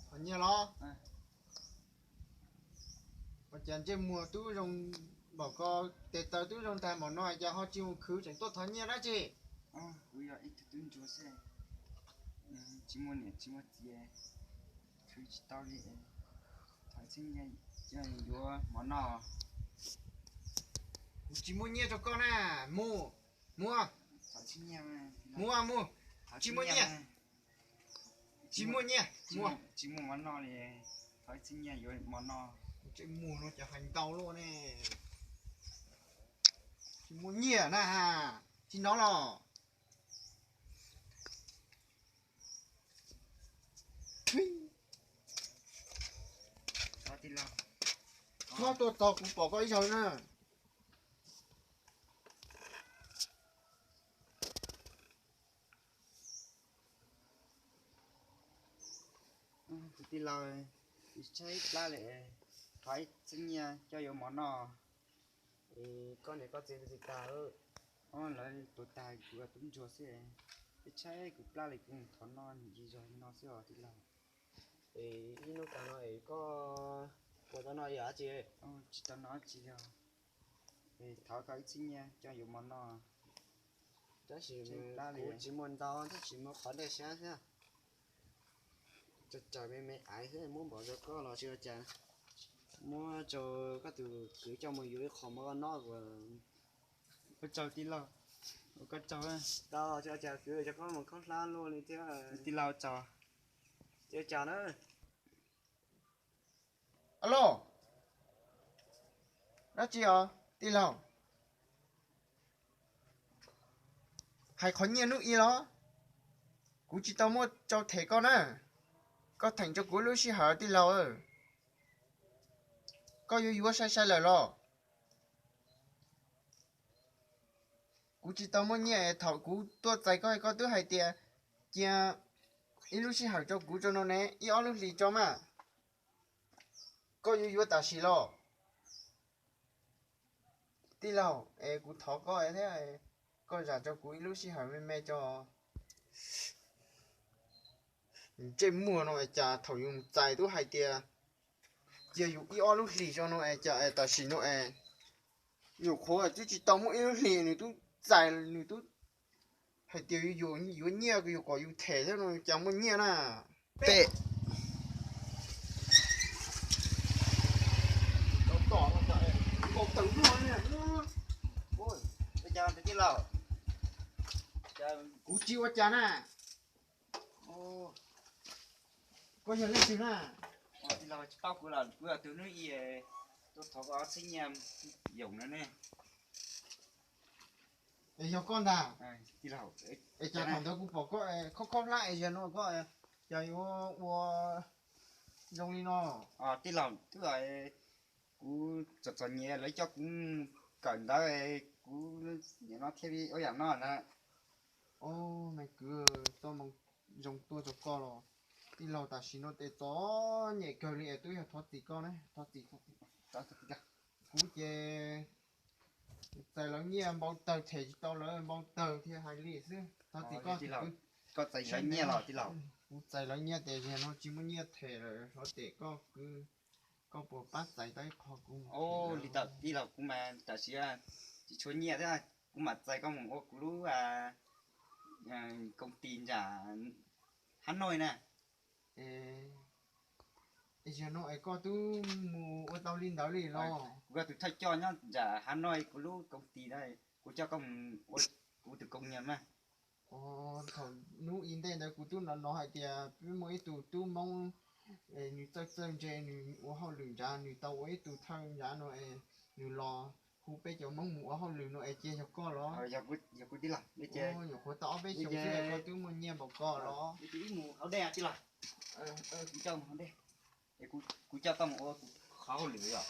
Thov nyiaj los? Ua cas ntsej muag tub zoo npaum ko, tes taw tub zoo tag npaum no cas ho tsis mus khwv tseem tuaj thov nyiaj dab tsi? Kuv yog ib tug tub ntsuag xwb, tsis muaj niam tsis muaj txiv, khwv tsis tau li. Thov txheeb nyiaj yuav mov noj. Kuv tsis muaj nyiaj rau koj na. Mus, mus, mus, mus. Tsis muaj nyiaj, tsis muaj nyiaj, mus. Tsis muaj mov noj li, thov txheeb nyiaj yuav mov noj. Ntsej muag no cas hais ntau luaj ne. Tsis muaj nyiaj na, tsis hnov los? Txhob tuaj tos kuv pom koj ib zaug na. Kuv tij laug, tshaib plab li, thov ib txheeb nyiaj coj yuav mov noj. Koj niam koj txiv twb tsis tag, lawv tuag tag kuv tub ntsuag xwb. Tshaib kuv plab li kuv thov noj ib zaug no xwb os tij laug. Es ib hnub tas no es koj puas tau noj ib yam dab tsi? Tsis tau noj dab tsi li. Thov koj ib txheeb nyiaj coj yuav mov noj. Tab sis kuv tsis muaj ntau, tab sis muaj qhov dej siab thiab. Tsaws me me aiv xwb, muab npaum rau koj los tsis ua cas. Muab rau koj tus kwv coj mus yuav ib qho mov noj. Ua tsaug tij laug, ua koj tsaug. Tau, tsis ua cas kwv, rau koj mus khaub hlab luaj li thiab. Tij laug tsaug. Tsis ua cas na. Alo, dab tsi os tij laug? Hais qhov nyiaj hnub i los? Kuv tsis tau muaj rau them koj na. Koj theem rau kuv lub sij hawm tij laug. Koj yuav yuav sai sai lawm los? Kuv tsis tau muaj nyiaj es thaum kuv tuaj txais koj, koj twb hais tias cia ib lub sij hawm rau kuv tso no ne, ib ob lub hlis tso mas. Koj yuav yuav tam sim los? Tij laug, es kuv thov koj thiab, koj zam rau kuv ib lub sij hawm me me tso. Ntsej muag no es cas thaum yus mus txais twb hais tias cia yus ib ob lub hlis tso no es cas tam sim no es nyuam qhuav twb tsis tau muaj ib lub hlis nws twb txais, nws twb hais tias yuav nyiaj yus kom yus them thiab no cas muaj nyiaj na. Pem kuv tsis ua cas na. Koj yog leej twg na? Tij laug, tsis paub kuv los, kuv yog tus hnub i tuaj thov koj ob txhiab nyiaj yoom no ne. Es yog koj ntag. Es cas thaum ntawd kuv pom koj khob khob hlab es yog no koj cas yuav ua zoo li no? Tij laug, twb kuv txom txom nyem lawv coj kuv kawm ntawv, kuv nim no thiaj li ua yam no na. Os, me kwv, txoj moo zoo tuaj rau koj los. Tij laug, tam sim no tes txom nyem kawg li es twb yog thov txim koj ne, thov txim. Kuv ces txais lawv nyiaj npau taws, them tsis tau lawv npau taws thiaj hais li xwb. Thov txim koj. Koj txais lawv nyiaj los tij laug? Kuv txais lawv nyiaj tes yog no tsis muaj nyiaj them lawm, thov txim koj kwv, koj puas pab txais tau ib qho kuv? Li ntawd tij laug, kuv mas tam sim tsis tshua nyiaj thiab, kuv mam txais koj mus ua kuv lub koom tis nram Hav Noi na. Es yog no es koj twb mus ua tau li ntawd li los? Kuv yog tus thawj coj nyob nram Hav Noi, kuv lub koom tis na, kuv coj koj mus ua kuv tus koom nyiam na. Thaum hnub i ntej ntawd kuv twb hnov hnov hais tias peb muaj ib tug tub Hmoob, nws txawj txawj ntse, nws ua hauj lwm nrad, nws tau ua ib tug thawj nrad no es nws los hu peb cov Hmoob mus ua hauj lwm no es cia yog koj los? Yog kuv tij laug. Nyuam qhuav tau ob peb xyoos xwb koj twb muaj nyiaj npaum ko los? Kuv coj koj mus ua kuv qhov hauj lwm os.